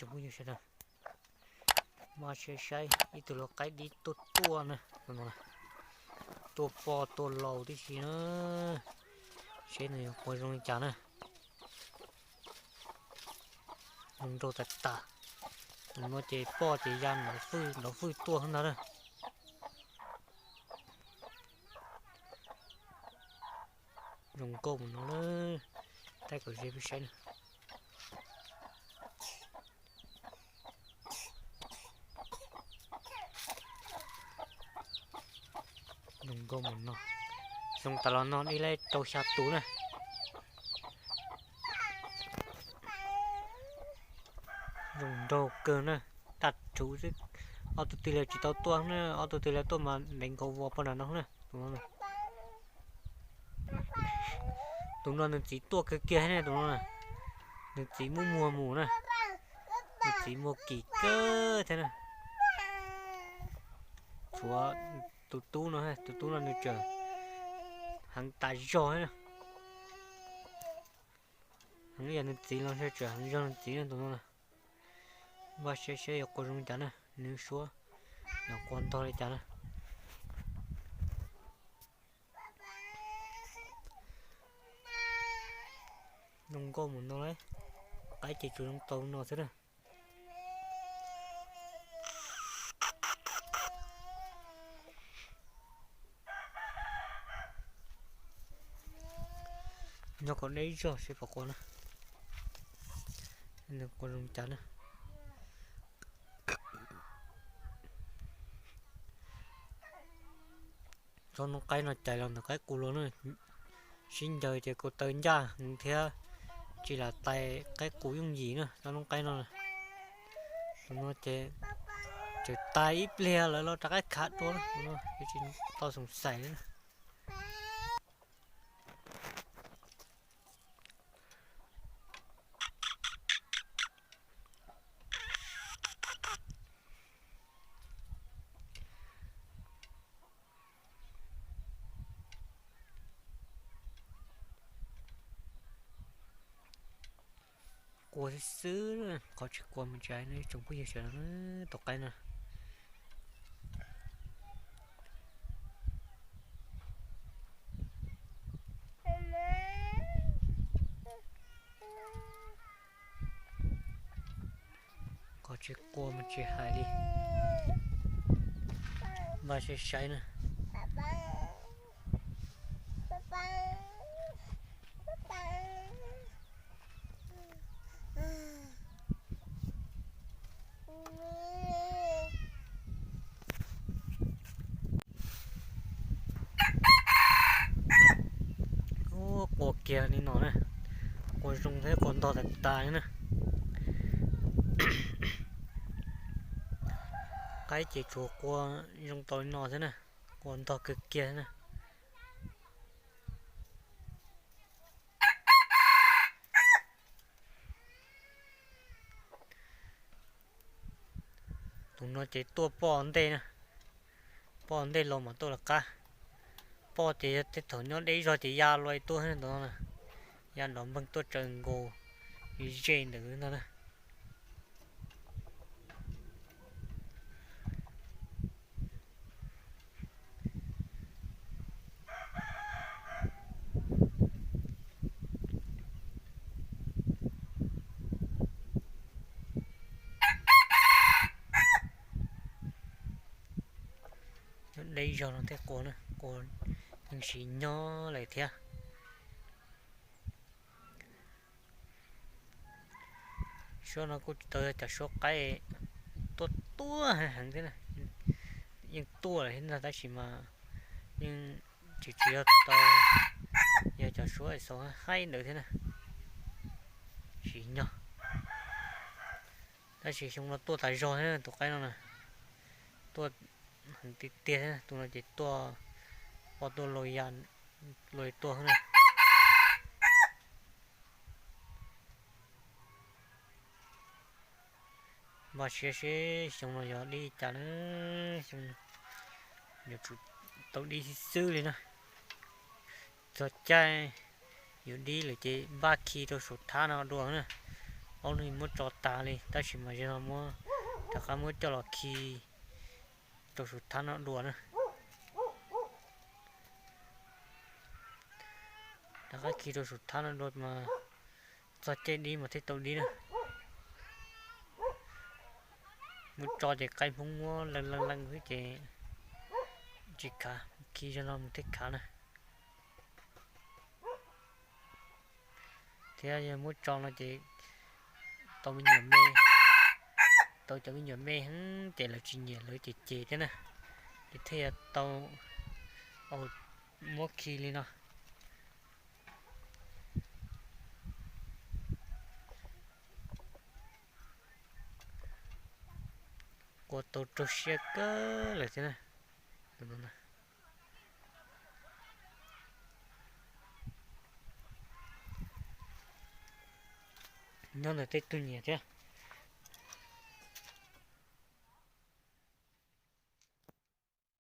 Tus phooj ywg sawv daws, mas saib saib ib tug lau qaib dib tuaj tuaj na, tuaj poj tuaj laus tib si na, seb nws yuav qua zoo li cas na. Zoo nraug tas tas. Tus no ces poj ces ya nrov fwj nrov fwj tuaj ntag na. Zoo nkauj mus no na, thaij kom ze peb saib na. Zoo nkauj mus no, xyoo tas los no dib laib rau xya tus na. Zoo nraug kawg na, tag rhuv xwb. Ob tug twg li tsis tau tuaj na, ob tug twg li tuaj mas ntev nkaus vos pog nram no na. Tus no nws txiv tuaj kawg kiag ne, tus no na, nws txiv muab muag mus na, nws txiv muag kim kawg thiab na. Tshuav tus tub no, tus tub no nws tseem heev tas zog thiab na. Heev ib yam nws txiv los tseem heev zog nws txiv na tus no na. Npaj siab saib yuav qua zoo li cas na, nws suab yuav qua ntog li cas na. Zoo nkauj mus no lauj, qaib ces tsuas zoo tau no xwb na. Nyob kom deb zog seb puas qua na, nws qua zoo cas na. Tsob noob qaib no cais los ntawm qaib qus los na, sib ncaws ces ko taw ncaj heev thiab, tsis lam tais qaib qus yooj yim na tsob noob qaib no. Tus no ces tseem tais ib pliag lawv los rov qab khav dua na, tsis tau xoom xaim li na. Qua xwb xwb, qhov tsis qua mas tsis hais no ib tsoom phooj ywg sawv daws na, tus qaib no. Qhov tsis qua mas tsis hais li. Npaj siab saib na. Qua kiag li no na, qua zoo thiab qua ntog tas tas li na. Qaib ces tsuas qua zoo tau li no xwb na, qua ntog kawg kiag xwb na. Tus no ces tuaj poj ntej na, poj ntej los mas tuaj lawv qab. Poj ces yog tej thaum nyob deb zog ces ya luaj tuaj ntag no, ya nrov npeeg tuaj tsaws nkaus ze ntawd ntag na. Nyob deb zog no thiaj qua na, qua yeej siv nyob lawm thiab. Suab no kuj tsis tau yog cov suab qaib tuaj tuaj heev thiab na, yeej tuaj lawm thiab ntag tab sis mas yeej tsis tsis yog tau yog cov suab xaus haib ntawd thiab na, siv nyob. Tab sis xyoo no tuaj tas zog thiab tus qaib no na, tuaj heev tiag tiag thiab, tus no ces tuaj poj tuaj laus ya luaj tuaj na. Npaj siab seb xyoo no yog dib cas na, xyoo no yuav tsum tau dib xwb xwb li na. Txog caij yuav dib lawm ces npaj khi rau saum thab no dua na. Ob hnub muab tso tas li tab sis mas zaum no muab rov qab muab coj los khi rau saum thab no dua na. Rov qab khi rau saum thab no dua mas txog caij dib mas thiaj tau dib na. Muab tso ces qaib Hmoob muab leej leej leej xwb ces tsis khav, khi zaum no mus thiaj khav na. Thiab yog muab tso no ces tau me nyuam me, tau cov me nyuam me heev ces lawv tsis nyiam lawv ces cem thiab na. Ces thiaj yog tau muab khi li no. Ua tau raug siab kawg lawm thiab na. Nyob ntawm tej tug nyiam thiab.